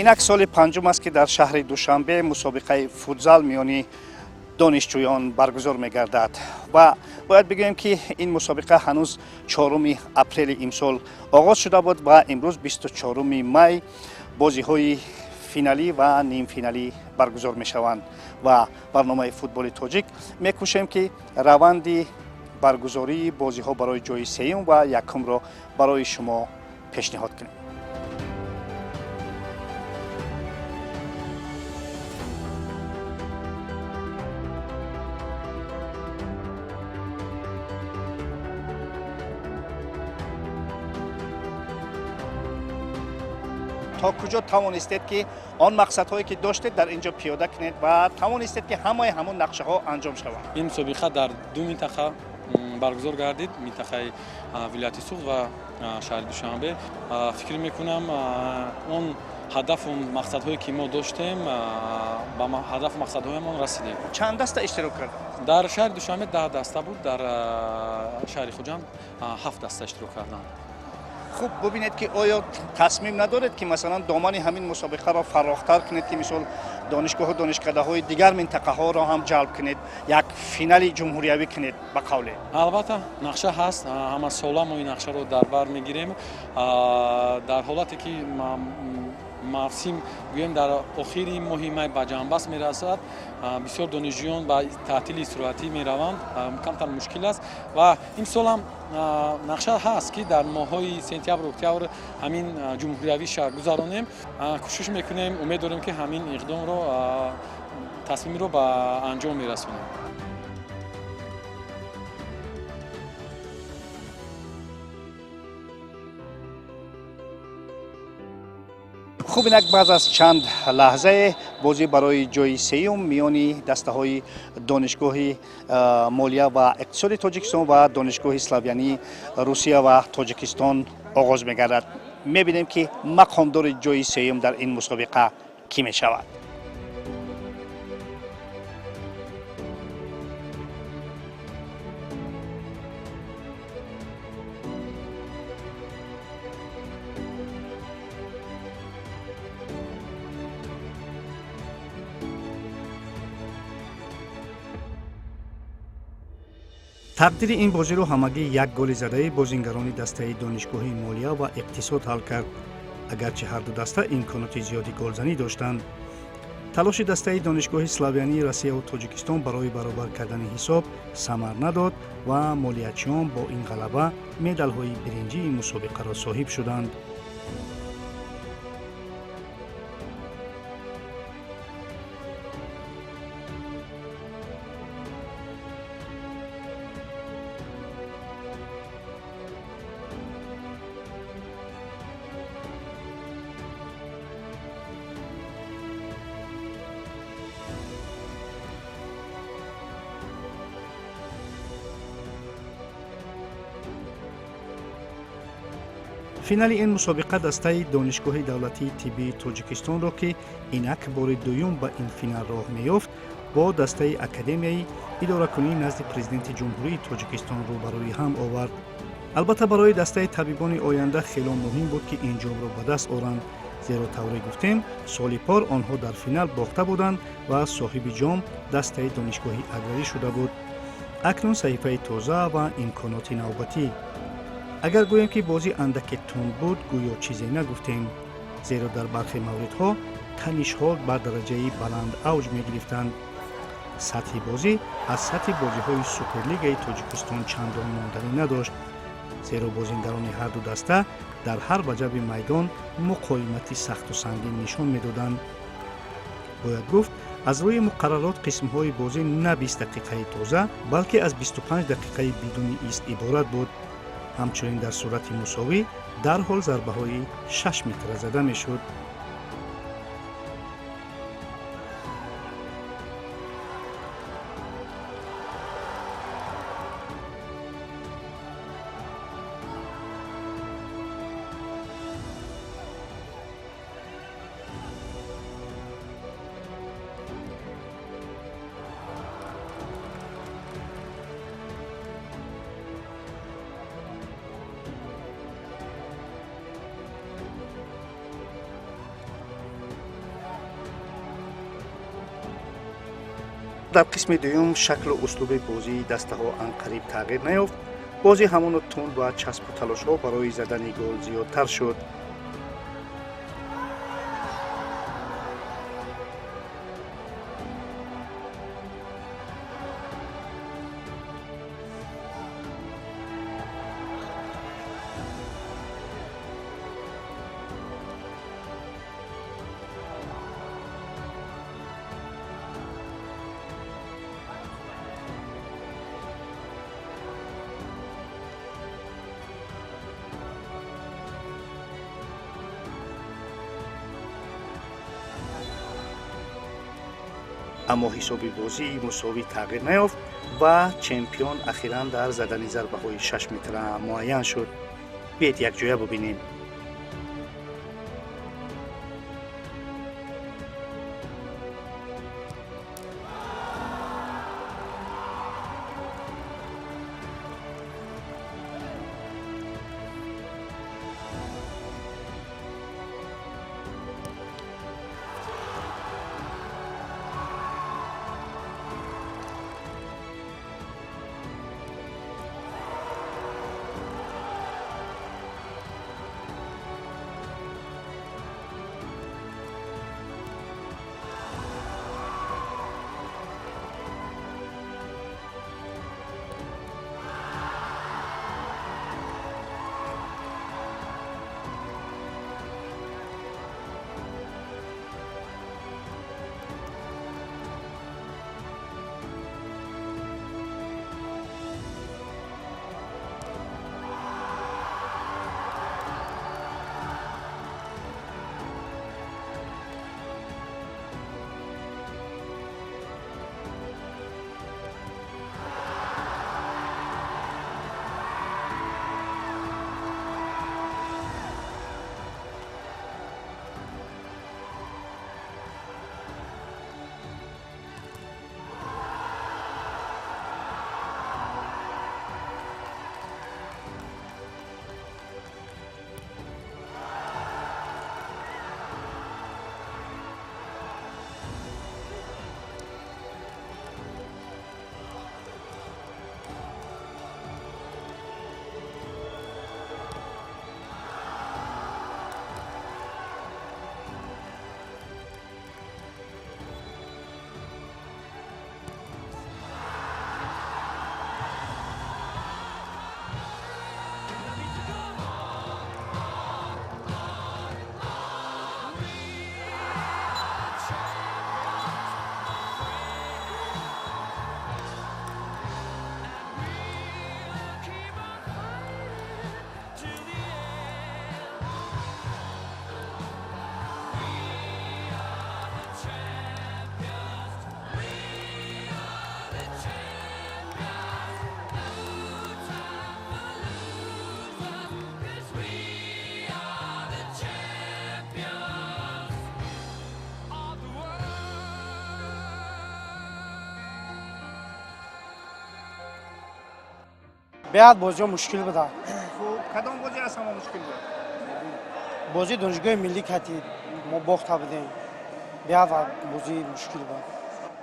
Инак соли панҷум аст, ки дар шаҳри Душанбе мусобиқаи футзал миёни донишҷӯён баргузор мегардад ва бояд бигӯем, ки ин мусобиқа ҳанӯз 4 апрели имсол оғоз шуда буд ва имрӯз, 24 май, бозиҳои финалӣ ва нимфиналӣ баргузор мешаванд ва барномаи Футболи тоҷик мекӯшем, ки раванди баргузории бозиҳо барои ҷои сеюм ва якумро барои шумо пешниҳод кунем. То куҷо тавонистед, ки он мақсадҳое, ки доштед, дар ин ҷо пиёда кунед ва тавонистед, ки ҳамаи ҳамон нақшаҳо анҷом шаванд? Ин мусобиқа дар ду минтақа баргузор гардид: минтақаи вилояти Суғд ва шаҳри Душанбе. Фикр мекунам, он ҳадафу мақсадҳое, ки мо доштем, ба ҳадафу мақсадҳоямон расидем. Чанд даста иштирок кард? Дар шаҳри Душанбе 10 даста буд, дар шаҳри Хуҷанд ҳафт даста иштирок карданд. Хуб, бубинед, ки оё тасмим надоред, ки масалан домани ҳамин мусобиқаро фарохтар кунед, ки мисол донишгоҳу донишкадаҳои дигар минтақаҳоро ҳам ҷалб кунед, як финали ҷумҳуриявӣ кунед, ба қавле? Албатта, нақша ҳаст. Ҳамасола мо ин нақшаро дар бар мегирем. Дар ҳолате ки мавсим, гӯем, дар охири моҳи май ба ҷанбаст мерасад, бисёр донишҷӯён ба таътили истироҳатӣ мераванд, камтар мушкил аст. Ва имсолам нақша ҳаст, ки дар моҳҳои сентябру октябр ҳамин ҷумҳуриявиша гузаронем. Кӯшиш мекунем, умед дорем, ки ҳамин иқдомро, тасмимро ба анҷом мерасонем. Хуб, инак баъд аз чанд лаҳзае бозӣ барои ҷои сеюм миёни дастаҳои Донишгоҳи молия ва иқтисоди Тоҷикистон ва Донишгоҳи славянии Русия ва Тоҷикистон оғоз мегардад. Мебинем, ки мақомдори ҷои сеюм дар ин мусобиқа кӣ мешавад. Тақдири ин бозиро ҳамагӣ як голи задаи бозингарони дастаи Донишгоҳи молия ва иқтисод ҳал кард, агарчи ҳарду даста имконоти зиёди голзанӣ доштанд. Талоши дастаи Донишгоҳи славянии Россияву Тоҷикистон барои баробар кардани ҳисоб самар надод ва молиячиён бо ин ғалаба медалҳои биринҷии мусобиқаро соҳиб шуданд. Финали ин мусобиқа дастаи Донишгоҳи давлатии тиббии Тоҷикистонро, ки инак бори дуюм ба ин финал роҳ меёфт, бо дастаи Академияи идоракунии назди Президенти Ҷумҳурии Тоҷикистон рӯбарӯи ҳам овард. Албатта, барои дастаи табибони оянда хело муҳим буд, ки ин ҷомро ба даст оранд, зеро, тавре гуфтем, соли пор онҳо дар финал бохта буданд ва соҳиби ҷом дастаи Донишгоҳи аграрӣ шуда буд. Акнун саҳифаи тоза ва имконоти навбатӣ. Агар гӯем, ки бозӣ андаке тунд буд, гӯё чизе нагуфтем, зеро дар бархе мавридҳо танишҳо ба дараҷаи баланд авҷ мегирифтанд. Сатҳи бозӣ аз сатҳи бозиҳои Суперлигаи Тоҷикистон чандон монданӣ надошт, зеро бозингарони ҳарду даста дар ҳар ваҷаби майдон муқоимати сахту сангин нишон медоданд. Бояд гуфт, аз рӯи муқаррарот қисмҳои бозӣ на 20 дақиқаи тоза, балки аз 25 дақиқаи бидуни ист иборат буд. Ҳамчунин дар сурати мусовӣ дарҳол зарбаҳои 6 метра зада мешуд. Дар қисми дуюм шаклу услуби бозии дастаҳо анқариб тағйир наёфт. Бозӣ ҳамоно тунд ва часпу талошҳо барои задани гол зиёдтар шуд. Аммо ҳисоби бозии мусовӣ тағйир наёфт ва чемпион ахиран дар задани зарбаҳои 6 метра муайян шуд. Биед, якҷоя бубинем. Беҳад бозиҳо мушкил буданд. Кадом бозӣ аз ҳама мушкил буд? Бозии Донишгоҳи миллӣ кати мо бохта будем, беҳад бозии мушкил буд.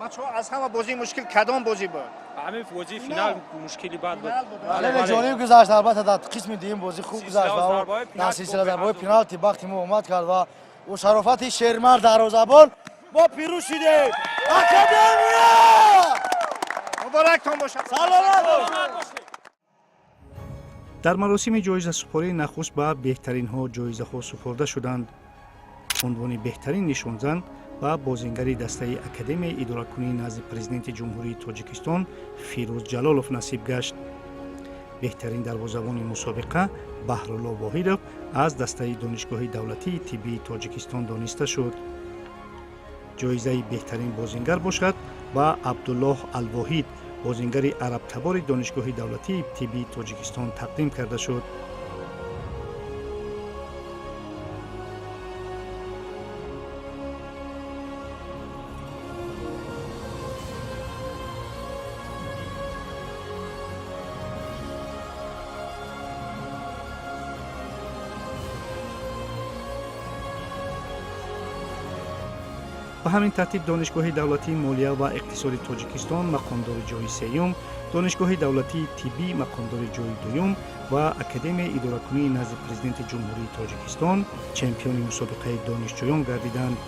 Бачаҳо, аз ҳама бозии мушкил кадом бозӣ буд? Ҳамин бозии финал мушкили бад буд. Бале, ҷолиб гузашт. Албатта, дар қисми дуюм бозӣ хуб гузашт ва дар силсила зарбаҳои пеналти бахти мо омад кард ва бо шарофати шермард дарвозабон мо пирӯз шудем. Академия! Муборактон бошад! Саломат бош! Дар маросими ҷоизасупорӣ нахуст ба беҳтаринҳо ҷоизаҳо супорда шуданд. Унвони беҳтарин нишонзан ба бозингари дастаи Академияи идоракунии назди Президенти Ҷумҳурии Тоҷикистон Фирӯз Ҷалолов насиб гашт. Беҳтарин дарвозабони мусобиқа Баҳрулло Воҳидов аз дастаи Донишгоҳи давлатии тиббии Тоҷикистон дониста шуд. Ҷоизаи беҳтарин бозингар бошад, ба Абдуллоҳ Алвоҳид, бозингари арабтабори Донишгоҳи давлатии тиббии Тоҷикистон тақдим карда шуд. Ба ҳамин тартиб, Донишгоҳи давлатии молия ва иқтисоди Тоҷикистон мақомдори ҷои сеюм, Донишгоҳи давлатии тиббӣ мақомдори ҷои дуюм ва Академияи идоракунии назди Президенти Ҷумҳурии Тоҷикистон чемпиони мусобиқаи донишҷӯён гардиданд.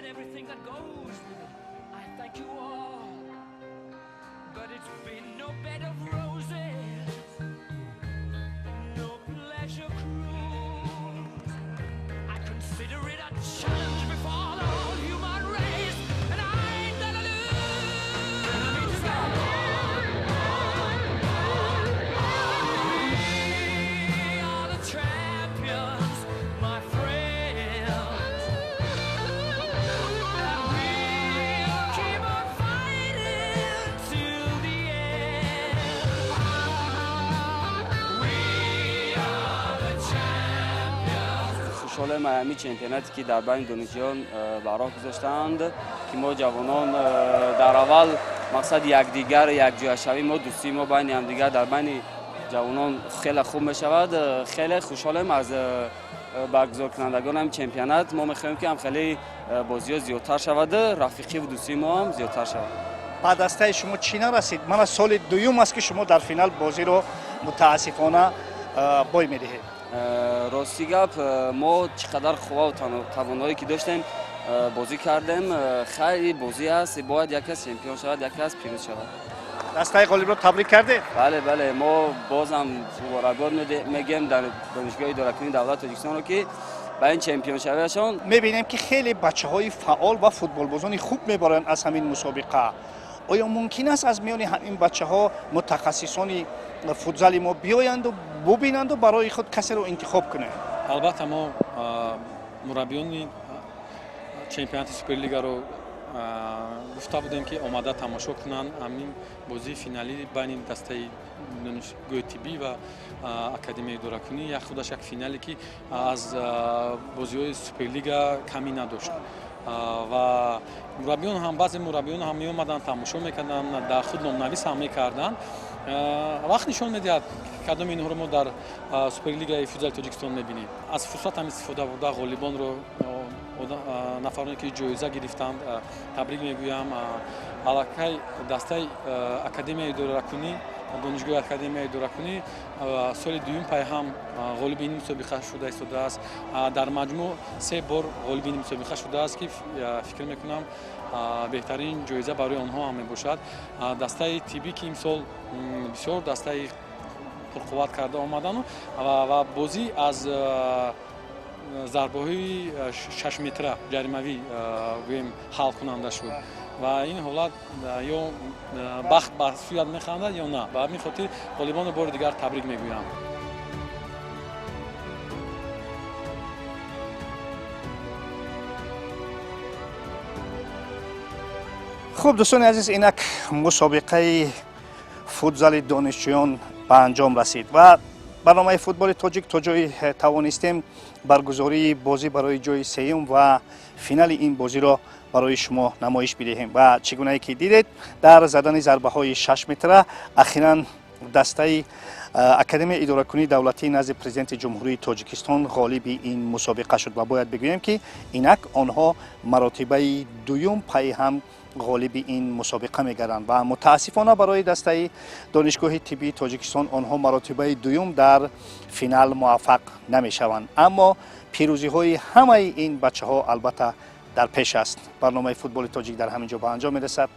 And everything that goes with it. I thank you all. But it's been no bed of roses, no pleasure cruise. I consider it a challenge before the whole human race, and I ain't gonna lose. We are the champions, my friends. And we'll keep on fighting till the end. We are the champions. Хушҳолем ҳамин чемпионате, ки дар байни донишҷӯён ба роҳ гузоштаанд, ки мо ҷавонон дар аввал мақсад якдигар якҷояшавӣ, мо дӯстии мо байни ҳамдигар дар байни ҷавонон хеле хуб мешавад. Хеле хушҳолем аз баргузоркунандагон ҳами чемпионат. Мо мехоҳем, ки ҳам хеле бозиҳо зиёдтар шавад, рафиқиву дӯстии мо ҳам зиёдтар шавад. Ба дастаи шумо чӣ нарасид? Мана соли дуюм аст, ки шумо дар финал бозиро мутаассифона бой медиҳед. Рости гап, мо чӣ қадар қувваву тавоное ки доштем, бозӣ кардем. Хайри, бозӣ аст, бояд як кас чемпион шавад, як кас пирӯз шавад. Дастаи ғолибро табрик кардед? Бале, мо бозам муборакбод мегӯем дар Донишгоҳи идоракунии давлати Тоҷикистонро, ки ба ин чемпионшавиашон. Мебинем, ки хеле бачаҳои фаъол ва футболбозони хуб мебаранд аз ҳамин мусобиқа. Оё мумкин аст, аз миёни ҳамин бачаҳо мутахассисони футзали мо биёянду бубинанду барои худ касеро интихоб кунанд? Албатта, мо мураббиёни чемпионати Суперлигаро гуфта будем, ки омада тамошо кунанд ҳамин бозии финалӣ байни дастаи Донишгоҳи тиббӣ ва Академияи идоракунӣ. Як худаш як финале, ки аз бозиҳои Суперлига камӣ надошт, ва мураббиён ҳам, баъзе мураббиён ҳам меомаданд, тамошо мекарданд, дар худ номнавис ҳам мекарданд. Вақт нишон медиҳад, кадоми инҳоро мо дар Суперлигаи футзали Тоҷикистон мебинем. Аз фурсат ҳам истифода бурда, ғолибонро, нафароне ки ҷоиза гирифтанд, табрик мегӯям. Аллакай дастаи Академияи идоракунӣ, Донишгоҳи Академияи идоракунӣ соли дуюм пайҳам ғолиби ин мусобиқа шуда истодааст. Дар маҷмӯъ се бор ғолиби ин мусобиқа шудааст, ки фикр мекунам, беҳтарин ҷоиза барои онҳо ҳам мебошад. Дастаи тиббӣ, ки имсол бисёр дастаи пурқувват карда омадану ва бозӣ аз зарбаҳои шашметра ҷаримавӣ гӯем ҳалкунанда шуд ва ин ҳолат ё бахт ба сӯят механдад, ё на. Ба ҳамин хотир ғолибонро бори дигар табрик мегӯям. Хуб, дӯстони азиз, инак мусобиқаи футзали донишҷӯён ба анҷом расид ва Барномаи «Футболи тоҷик» то ҷое тавонистем баргузории бозӣ барои ҷои сеюм ва финали ин бозиро барои шумо намоиш бидиҳем. Ва чӣ гунае ки дидед, дар задани зарбаҳои 6 метра ахиран дастаи Академияи идоракунии давлатии назди Президенти Ҷумҳурии Тоҷикистон ғолиби ин мусобиқа шуд. Ва бояд бигӯем, ки инак онҳо маротибаи дуюм пайи ҳам ғолиби ин мусобиқа мегарданд. Ва мутаассифона барои дастаи Донишгоҳи тиббии Тоҷикистон онҳо маротибаи дуюм дар финал муваффақ намешаванд. Аммо пирӯзиҳои ҳамаи ин бачаҳо албатта дар пеш аст. Барномаи «Футболи тоҷик» дар ҳамин ҷо ба анҷом мерасад.